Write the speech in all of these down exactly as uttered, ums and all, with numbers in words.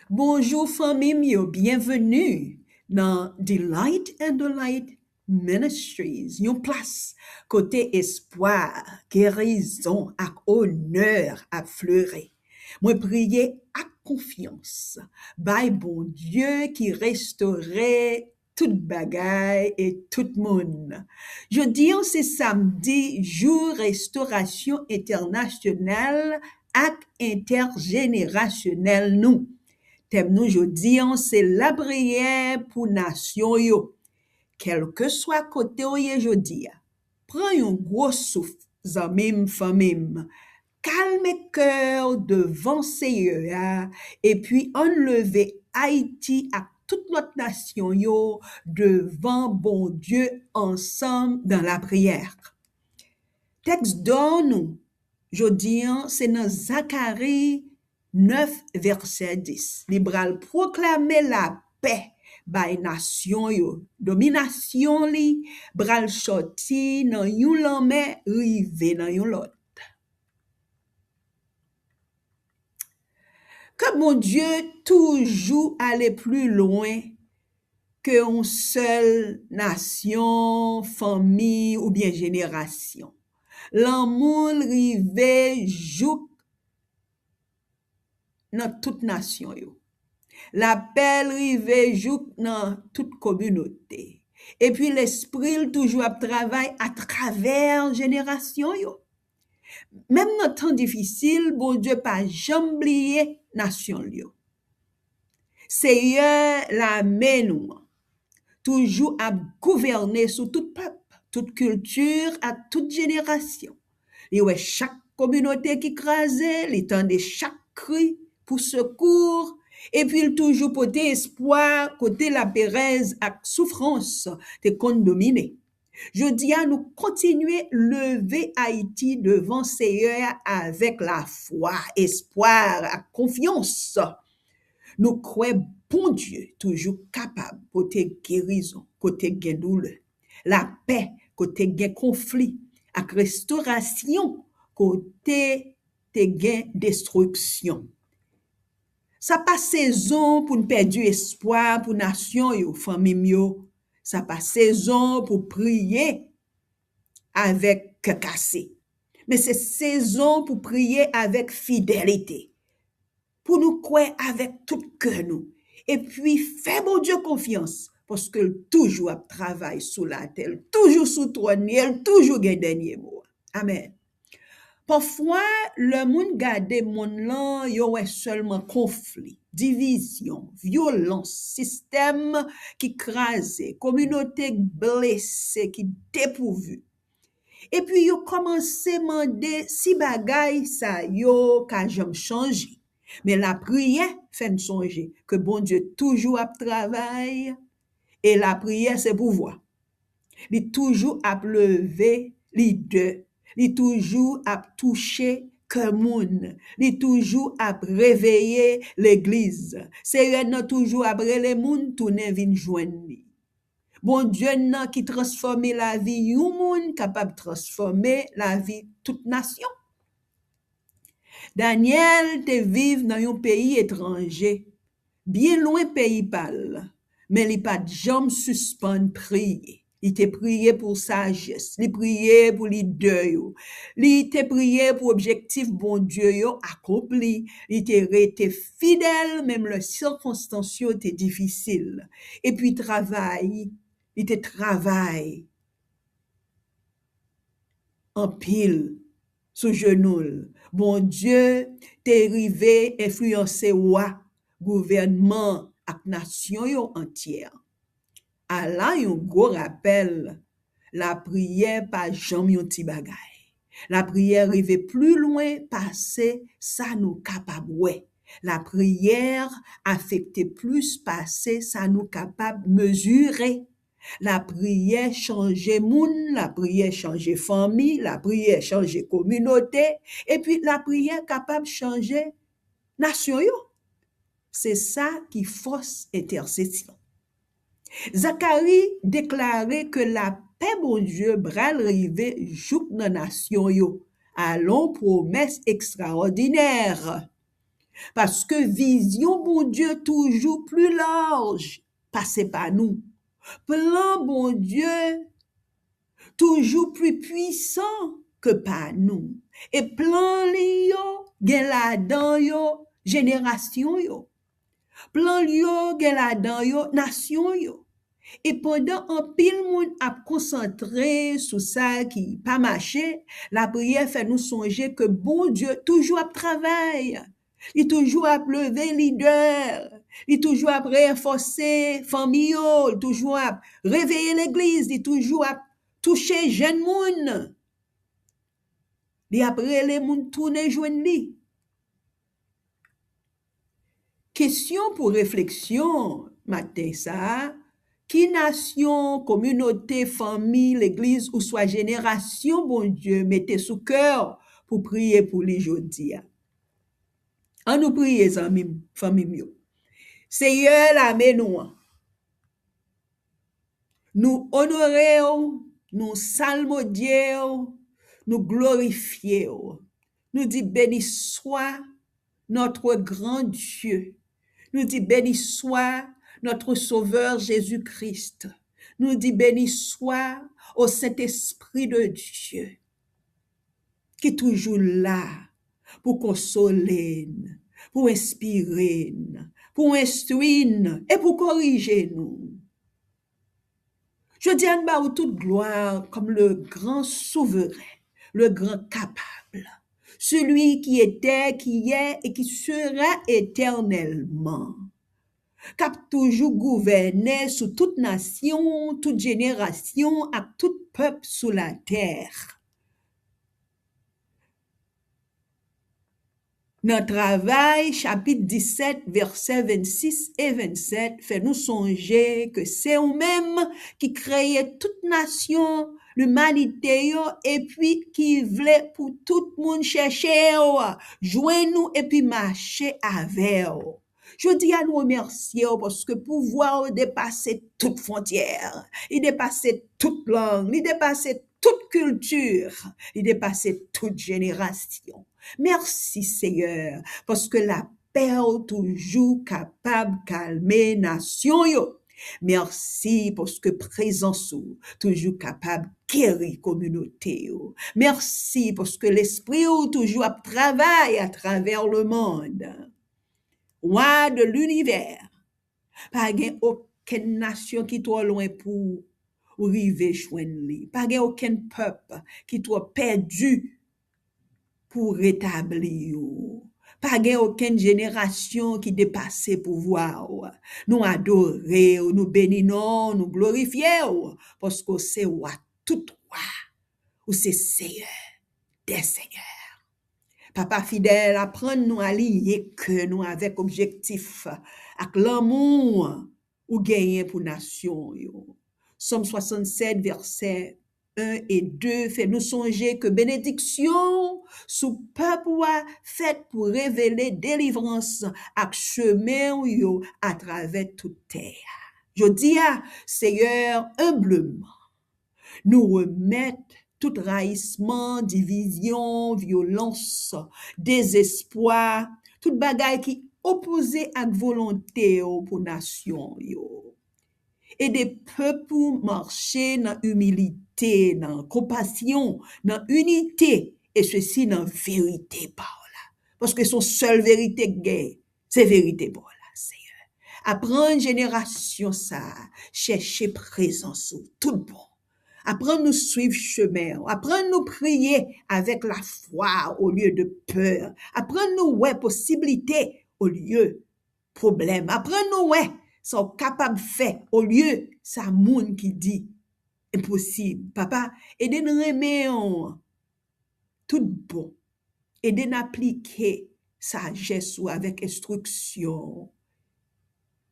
Bonjou fanmi m yo, byenveni nan Delight and Delight Ministries, yon plas kote espwa, gerizon ak onè ap fleri. Mwen priye ak konfyans, bay Bondye ki restore tout bagay e tout moun. Jodi an se samdi, jou restorasyon entènasyonal ak entèjenerasyonèl nou. Tèm nou jodi an se lapriyè pou nasyon yo. Kèlkeswa kote w ye jodi a, pran yon gwo souf, zanmi m, fanmi m. Kalme kè w devan Seyè a, epi ann leve Ayiti ak tout lòt nasyon yo devan Bondye ansanm nan lapriyè. Tèks dò nou jodi an se nan Zakari nèf, vèsè dis. Li pral pwoklame lapè bay nasyon yo. Dominasyon li pral sòti nan yon lanmè rive nan yon lòt. Ke Bondye toujou ale pli lwen ke yon sèl nasyon, fanmi oubyen jenerasyon. Lanmou l rive jouk nan tout nasyon yo. Lapè l rive jouk nan tout kominote. Epi lespri l toujou ap travay atravè jenerasyon yo. Menm nan tan difisil, Bondye pa janm bliye nasyon l yo. Seyè lame nou an toujou ap gouvène sou tout pèp, tout kilti ak tout jenerasyon. Li wè chak kominote ki kraze, li tande chak kri pou sekou, epi l toujou pote espwa kote laperèz ak soufrans te konn domine. Jodi a, nou kontinye leve Ayiti devan Seyè a avèk lafwa, espwa ak konfyans. Nou kwè Bondye toujou kapab pote gerizon kote gen doulè, lapè kote gen konfli, ak restorasyon kote te gen destriksyon. Sa pa sezon pou n pèdi espwa pou nasyon yo, fanmi m yo. Sa pa sezon pou priye avèk kè kase. Men se sezon pou priye avèk fidelite. Pou nou kwè avèk tout kè nou. Epi fè Bondye konfyans, paske l toujou ap travay sou latè, l toujou sou twòn li, e l toujou gen dènye mo a. Amèn. Pafwa, lè moun gade monn lan, yo wè sèlman konfli, divizyon, vyolans, sistèm ki kraze, kominote blese, ki depouvi. Epi yo kòmanse mande si bagay sa yo ka janm chanje. Men lapriyè fè n sonje ke Bondye toujou ap travay, e lapriyè se pouvwa. Li toujou ap leve lidè. Li toujou ap touche kè moun. Li toujou ap reveye legliz. Seyè nan toujou ap rele moun tounen vin jwenn li. Bondye nan ki transfòme lavi yon moun kapab transfòme lavi tout nasyon. Danyèl te viv nan yon peyi etranje, byen lwen peyi pa l, men li pa t janm sispann priye. Li te priye pou sajès, li priye pou lidè yo, li te priye pou objektif Bondye yo akonpli, li te rete fidèl menm lè sikonstans yo te difisil. Epi travay, li te travay anpil sou jenou l. Bondye te rive enfliyanse wa, gouvènman ak nasyon yo antyè. Ala yon gwo rapèl, lapriyè pa janm yon ti bagay. Lapriyè rive pli lwen pase sa nou kapab wè. Lapriyè afekte plis pase sa nou kapab mezire. Lapriyè chanje moun, lapriyè chanje fanmi, lapriyè chanje kominote, epi lapriyè kapab chanje nasyon yo. Se sa ki fòs entèsesyon. Zakari deklare ke lapè Bondye pral rive jouk nan nasyon yo, alon pwomès ekstraòdinè. Paske vizyon Bondye toujou pli laj pase pa nou. Plan Bondye toujou pli pwisan ke pa nou. E plan li yo gen ladan yo jenerasyon yo. Plan li yo gen ladan yo nasyon yo. E pandan anpil moun ap konsantre sou sa ki pa mache, lapriyè fè nou sonje ke Bondye toujou ap travay. Li toujou ap leve lidè. Li toujou ap ranfòse fanmi yo. Li toujou ap reveye legliz. Li toujou ap touche jèn moun. Li ap rele moun tounen jwenn li. Kesyon pou refleksyon maten sa a, ki nasyon, kominote, fanmi, legliz ouswa jenerasyon Bondye mete sou kè w pou priye pou li jodi a? Ann nou priye, zanmi m, fanmi m yo. Seyè lame nou an, nou onore w, nou salmodye w, nou glorifye w. Nou di, béni soit notre grand Dieu. Nou di, béni soit notre Sauveur Jésus-Christ. Nou di, béni soit au Saint-Esprit de Dieu, ki toujou la pou konsole n, pou enspire n, pou enstwi n e pou korije nou. Jodi a, n ba ou tout glwa comme le grand souverain, le grand capable, celui qui était, qui est et qui sera éternellement, k ap toujou gouvène sou tout nasyon, tout jenerasyon ak tout pèp sou latè. Nan Travay, chapit disèt, vèsè vennsis e vennsèt, fè nou sonje ke se ou menm ki kreye tout nasyon limanite yo, epi ki vle pou tout moun chèche w, jwenn ou, epi mache avè w. Jodi a, nou remèsye w paske pouvwa w depase tout fwontyè, li depase tout lang, li depase tout kilti, li depase tout jenerasyon. Mèsi, Seyè, paske lapè w toujou kapab kalme nasyon yo. Mèsi paske prezans ou toujou kapab geri kominote yo. Mèsi paske Lespri w toujou ap travay atravè lemonn. Wa de linivè, pa gen okenn nasyon ki twò lwen pou ou rive jwenn li. Pa gen okenn pèp ki twò pèdi pou w retabli yo. Pa gen okenn jenerasyon ki depase pouvwa w. Nou adore w, nou beni non w, nou glorifye w, paske w se wa tout wa, ou se Seyè dè seyè. Papa fidèl, aprann nou aliyen kè nou avèk objektif ak lanmou ou genyen pou nasyon w yo. Sòm swasannsèt, vèsè en e de fè nou sonje ke benediksyon sou pèp ou a fèt pou revele delivrans ak chemen w yo atravè tout tè a. Jodi a, Seyè, enbleman, nou remèt tout rayisman, divizyon, vyolans, dezespwa, tout bagay ki opoze ak volonte w pou nasyon yo. Ede pèp ou mache nan imilite, nan konpasyon, nan inite, e sesi nan verite pa w la. Paske se yon sèl verite k gen, se verite pa w la, Seyè. Aprann jenerasyon sa a chèche prezans ou tout bon. Aprann nou swiv chemen w. Aprann nou priye avèk lafwa olye de pè. Aprann nou wè posiblite olye pwoblèm. Aprann nou wè sa w kapab fè olye sa moun ki di enposib. Papa, ede n renmen w tout bon. Ede n aplike sajès ou avèk enstriksyon w.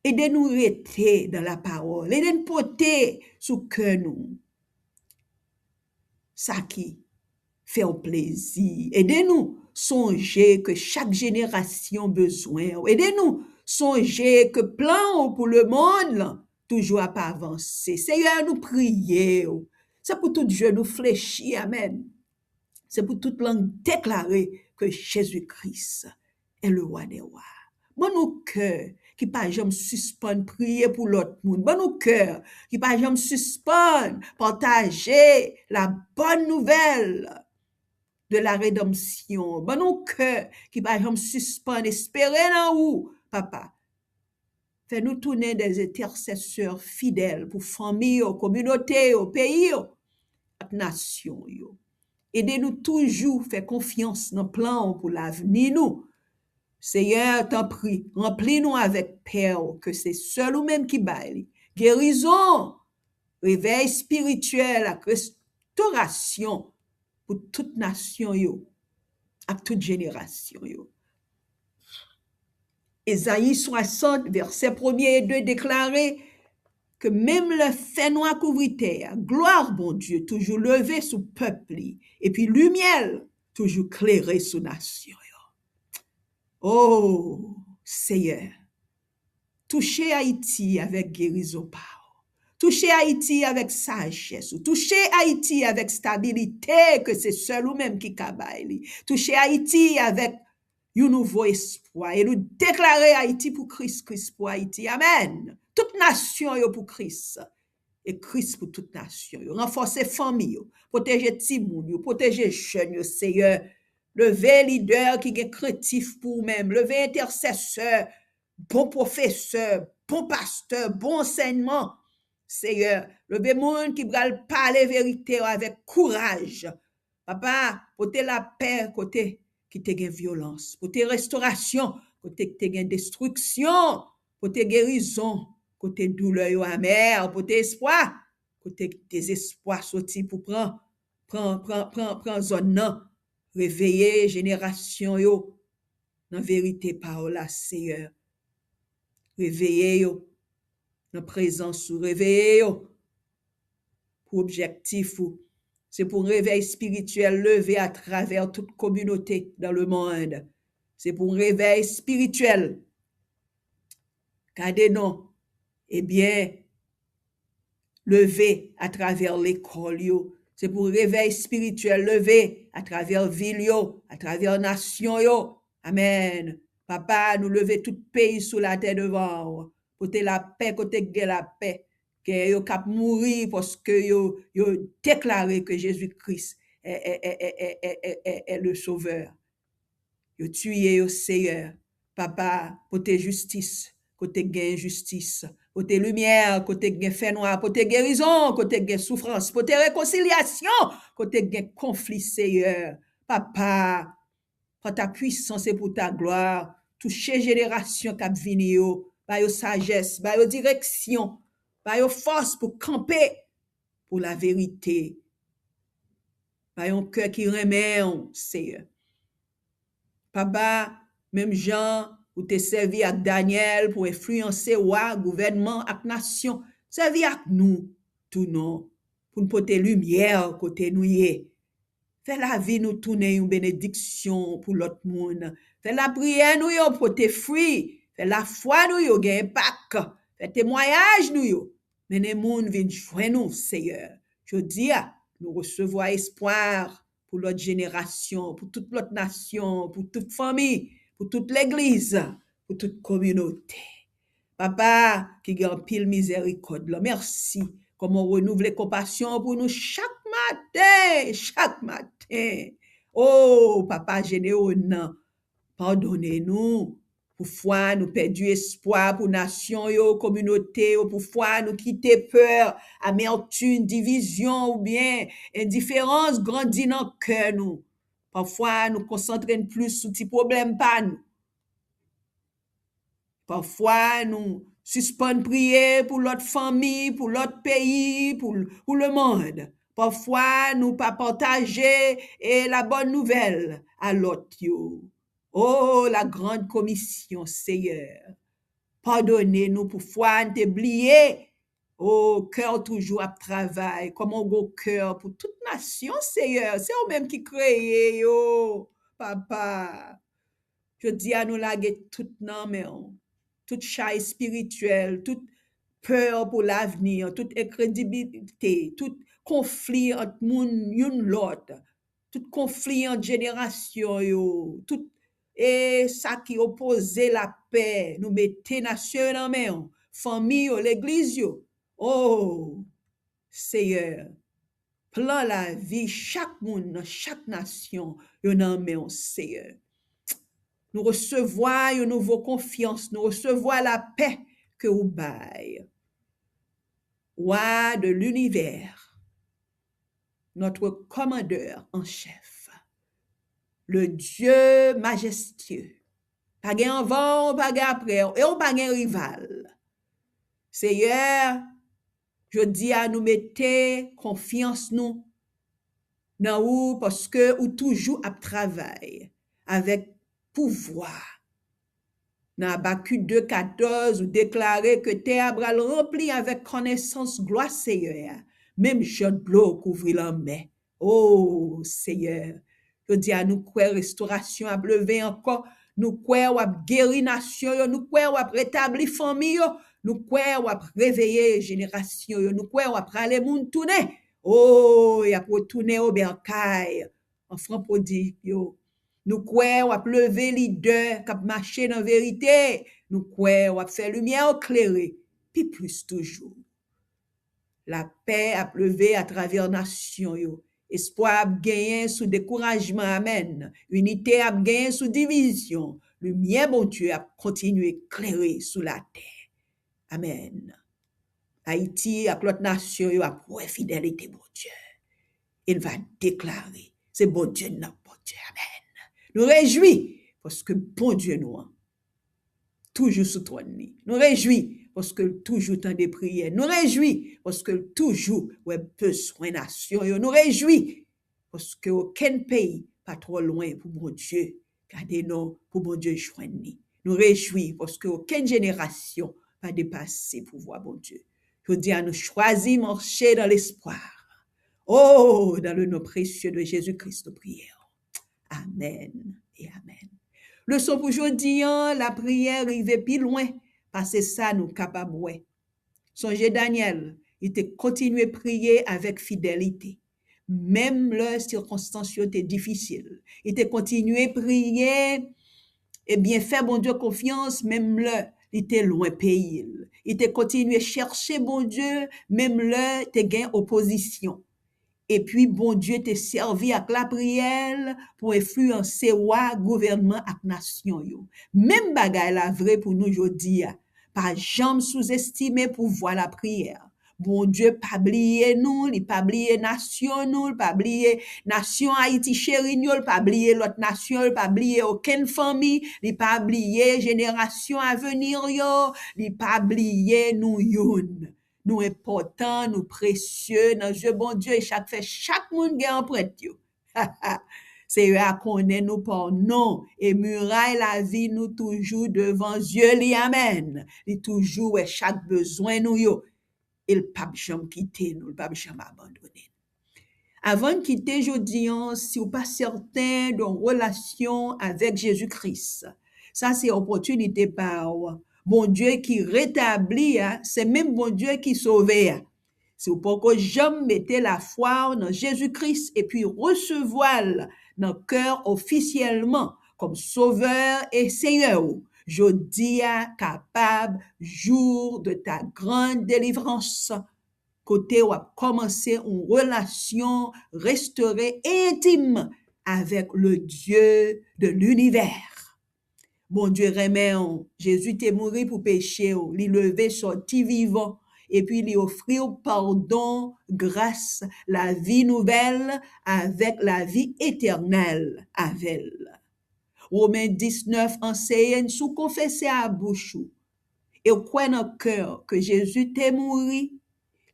Ede nou rete nan lapawòl. Ede n pote sou kè nou sa ki fè w plezi. Ede nou sonje ke chak jenerasyon bezwen w. Ede nou sonje ke plan w pou lemonn lan toujou ap avanse. Seyè, nou priye w. Se pou tout je nou flechi. Amèn. Se pou tout lang deklare ke Jezi Kris est le roi des rois. Ban nou kè ki pa janm sispann priye pou lòt moun. Ban nou kè ki pa janm sispann pataje la bonne nouvelle de la rédemption. Ban nou kè ki pa janm sispann espere nan ou, papa. Fè nou tounen des intercesseurs fidèles pou fanmi yo, kominote yo, peyi yo, ak nasyon yo. Ede nou toujou fè konfyans nan plan w pou lavni nou. Seyè, tanpri, ranpli nou avèk pè w ke se sèl ou menm ki bay li. Gerizon, revèy espirityèl ak restorasyon pou tout nasyon yo ak tout jenerasyon yo. Ezayi swasant, vèsè premye e de deklare ke menm lè fènwa kouvri tè a, glwa Bondye toujou leve sou pèp li, epi limyè l toujou klere sou nasyon yo. O Seyè, touche Ayiti avèk gerizon pa w. Touche Ayiti avèk sajès ou. Touche Ayiti avèk stabilite ke se sèl ou menm ki ka bay li. Touche Ayiti avèk yon nouvo espwa. E nou deklare Ayiti pou Kris, Kris pou Ayiti. Amèn. Tout nasyon yo pou Kris. E Kris pou tout nasyon yo. Ranfòse fanmi yo. Pwoteje timoun yo. Pwoteje jèn yo, Seyè. Leve lidè ki gen krentif pou ou menm. Leve entèsesè, bon pwofesè, bon pastè, bon ansèyman. Seyè, leve moun ki pral pale verite yo avèk kouraj. Papa, pote lapè kote ki te gen vyolans. Pote restorasyon kote ki te gen destriksyon. Pote gerizon kote doulè yo amè. Pote espwa kote dezespwa soti pou pran, pran, pran, pran, pran zòn nan. Reveye jenerasyon yo nan verite pa w la, Seyè. Reveye yo nan prezans ou. Reveye yo pou objektif ou. Se pou yon revèy espirityèl leve atravè tout kominote dans le monde. Se pou yon revèy espirityèl. Gade non. Ebyen, leve atravè lekòl yo. Se pou revèy espirityèl leve atravè vil yo, atravè nasyon yo. Amèn. Papa, nou leve tout peyi sou latè devan w. Pote lapè kote k gen lapè. Kè yo k ap mouri paske yo, yo deklare ke Jezi Kris è, è, è, è, è, è, è, è le Sovè. Yo tiye yo, Seyè. Papa, pote jistis kote k gen enjistis. Pote limyè kote k gen fènwa. Pote gerizon kote k gen soufrans. Pote rekonsilyasyon kote k gen konfli, Seyè. Papa, par ta puissance et pour ta gloire, touche jenerasyon k ap vini yo. Ba yo sajès, ba yo direksyon, ba yo fòs pou kanpe pou laverite. Ba yo yon kè ki renmen w, Seyè. Papa, menm jan ou te sèvi ak Danyèl pou enfliyanse wa, gouvènman ak nasyon, sèvi ak nou tou non, pou n pote limyè kote nou ye. Fè lavi nou tounen yon benediksyon pou lòt moun. Fè lapriyè nou yo pote fwi. Fè lafwa nou yo gen enpak. Fè temwayaj nou yo mennen moun vin jwenn ou, Seyè. Jodi a, nou resevwa espwa pou lòt jenerasyon, pou tout lòt nasyon, pou tout fanmi, pou tout legliz, pou tout kominote. Papa ki gen anpil mizèrikòd la, mèsi kòman w renouvle konpasyon pou nou chak maten, chak maten. O Papa Jenewo nan, padone nou pou fwa nou pèdi espwa pou nasyon yo, kominote yo, pou fwa nou kite pè, amètim, divizyon oubyen endiferans grandi nan kè nou. Pafwa nou konsantre n plis sou ti pwoblèm pa nou. Pafwa nou sispann priye pou lòt fanmi, pou lòt peyi, pou, pou lemonn. Pafwa nou pa pataje e la bòn nouvèl a lòt yo. O la grann komisyon, Seyè, padone nou pou fwa n te bliye. O kè w toujou ap travay, kòman w gon kè pou tout nasyon, Seyè. Se ou menm ki kreye yo, Papa. Jodi a nou lage tout nan men w. Tout chay espirityèl, tout pè pou lavni an, tout enkredibilite, tout konfli ant moun youn lòt, tout konfli ant jenerasyon yo, tout e sa ki opoze lapè, nou mete nasyon yo nan men w, fanmi yo, legliz yo. O Seyè, plan lavi chak moun nan chak nasyon yo nan men w, Seyè. Nou resevwa yon nouvo konfyans, nou resevwa lapè ke ou bay. Roi de l'univers, notre commandeur en chef, le Dieu majestueux. Pa gen anvan w, pa gen apre w, e w pa gen rival. Seyè, jodi a nou mete konfyans nou nan ou paske ou toujou ap travay avèk pouvwa. Nan Abakik de katòz, ou deklare ke tè a pral ranpli avèk konesans glwa Seyè a, menm jan dlo kouvri lanmè. O Seyè, jodi a nou kwè restorasyon ap leve ankò. Nou kwè w ap geri nasyon yo, nou kwè w ap retabli fanmi yo, nou kwè w ap reveye jenerasyon yo, nou kwè w ap rale moun tounen. O, y ap retounen o bèkay, anfan pwodig yo. Nou kwè w ap leve lidè k ap mache nan verite. Nou kwè w ap fè limyè w klere pi plis toujou. Lapè ap leve atravè nasyon yo. Espwa ap genyen sou dekourajman. Amèn. Inite ap genyen sou divizyon. Limyè Bondye ap kontinye klere sou latè. Amèn. Ayiti ak lòt nasyon yo ap wè fidelite Bondye. E n va deklare, se Bondye n ap Bondye. Amèn. Nou rejwi paske Bondye nou an toujou sou twòn li. Nou rejwi paske l toujou tande priyè. Nou rejwi paske l toujou wè bezwen nasyon yo. Nou rejwi paske okenn peyi pa twò lwen pou Bondye. Gade non pou Bondye jwenn li. Nou rejwi paske okenn jenerasyon pa depase pouvwa Bondye. Jodi a nou chwazi mache dans l'espoir. Oh, dans le nom précieux de Jésus-Christ, nou priye. Amèn e amèn. Leson pou jodi an, lapriyè rive pi lwen pase sa nou kapab wè. Sonje Danyèl, li te kontinye priye avèk fidelite, menm lè sikonstans yo te difisil. Li te kontinye priye, ebyen, fè Bondye konfyans, menm lè li te lwen peyi l. Li te kontinye chèche Bondye, menm lè te gen opozisyon. Epi Bondye te sèvi ak lapriyè l pou enfliyanse wa, gouvènman ak nasyon yo. Menm bagay la vre pou nou jodi a. Pa janm souzestime pouvwa lapriyè. Bondye pa bliye nou, li pa bliye nasyon nou, li pa bliye nasyon Ayiti cheri n yo, li pa bliye lòt nasyon yo, li pa bliye okenn fanmi, li pa bliye jenerasyon avni yo, li pa bliye nou youn. Nou enpòtan, nou presye nan zye Bondye, e sa k fè chak moun gen anprent yo. Seyè a konnen nou pa non, e miray lavi nou toujou devan zye li. Amèn. Li toujou wè chak bezwen nou yo. E l p ap janm kite nou, l p ap janm abandone nou. Avan n kite jodi an, si w pa sèten de w relasyon avèk Jezi Kris, sa se opòtinite pa w. Bondye ki retabli a, se menm Bondye ki sove a. Si w poko janm mete lafwa w nan Jezi Kris epi resevwa l nan kè w ofisyèlman kòm Sovè e Seyè w, jodi a kapab jour de ta grande délivrance, kote w ap kòmanse yon relasyon restore e entim avèk le Dieu de l'univers. Bondye renmen w. Jezi te mouri pou peche w. Li leve sòti vivan. Epi li ofri w padon, gras, lavi nouvèl avèk lavi etènèl avè l. Women diznèf anseye n, si w konfese a bouch ou e w kwè nan kè w ke Jezi te mouri,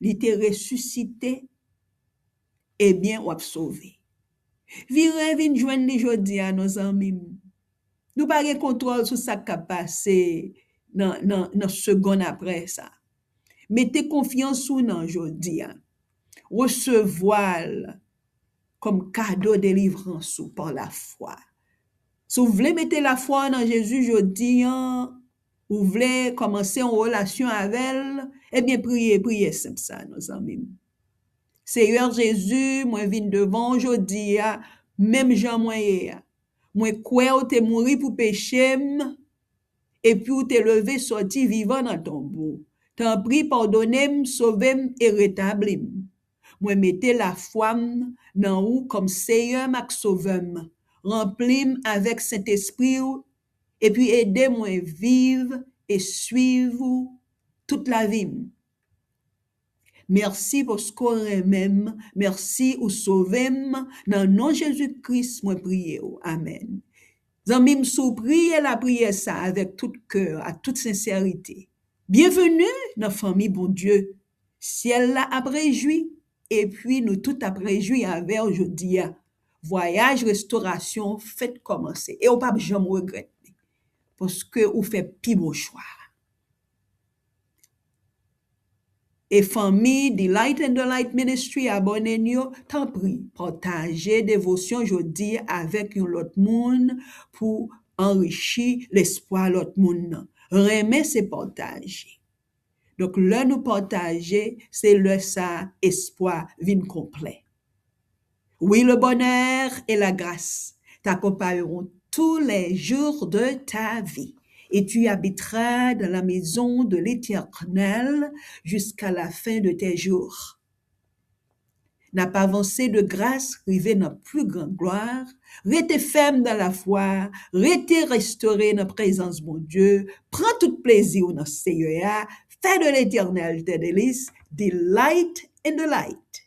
li te resisite, ebyen, w ap sove. Vire vin jwenn li jodi a, non, zanmi m. Nou pa gen kontwòl sou sa k ap pase nan, nan, nan segonn apre sa. Mete konfyans ou nan jodi a. Resevwa l kòm kado delivrans ou pa lafwa. Si w vle mete lafwa w nan Jezi jodi an, ou vle kòmanse yon relasyon avè l, ebyen, priye priyè senp sa, non, zanmi m. Seyè Jezi, mwen vin devan w jodi a, menm jan mwen ye a. Mwen kwè ou te mouri pou peche m, epi ou te leve sòti vivan nan tonbo. Tanpri, padone m, sove m e retabli m. Mwen mete lafwa m nan ou kòm Seyè m ak Sovè m. Ranpli m avèk Sentespri w, epi ede mwen viv e swiv ou tout lavi m. Mèsi paske w renmen m. Mèsi ou sove m. Nan non Jezi Kris, mwen priye w. Amèn. Zanmi m, si w priye lapriyè sa avèk tout kè, ak tout sensète, byenveni nan fanmi Bondye. Syèl la ap rejwi, epi nou tout ap rejwi avè w jodi a. Vwayaj restorasyon fèk kòmanse, e w p ap janm regrèt li, paske ou fè pi bon chwa. E fanmi Delight in the Light Ministry, abòne n yo, tanpri, pataje devosyon jodi avèk yon lòt moun pou anrichi lespwa lòt moun nan. Renmen se pataje. Donk, lè nou pataje, se lè sa espwa vin konplè. Oui, le bonheur et la grâce t'accompagneront tous les jours de ta vie, et tu habiteras dans la maison de l'Éternel jusqu'à la fin de tes jours. N ap avanse de gras, rive nan pli gran glwa. Rete fèm nan lafwa, rete restore nan prezans Bondye, pran tout plezi w nan Seyè a, fè de Letènèl tes délices, delight in the light.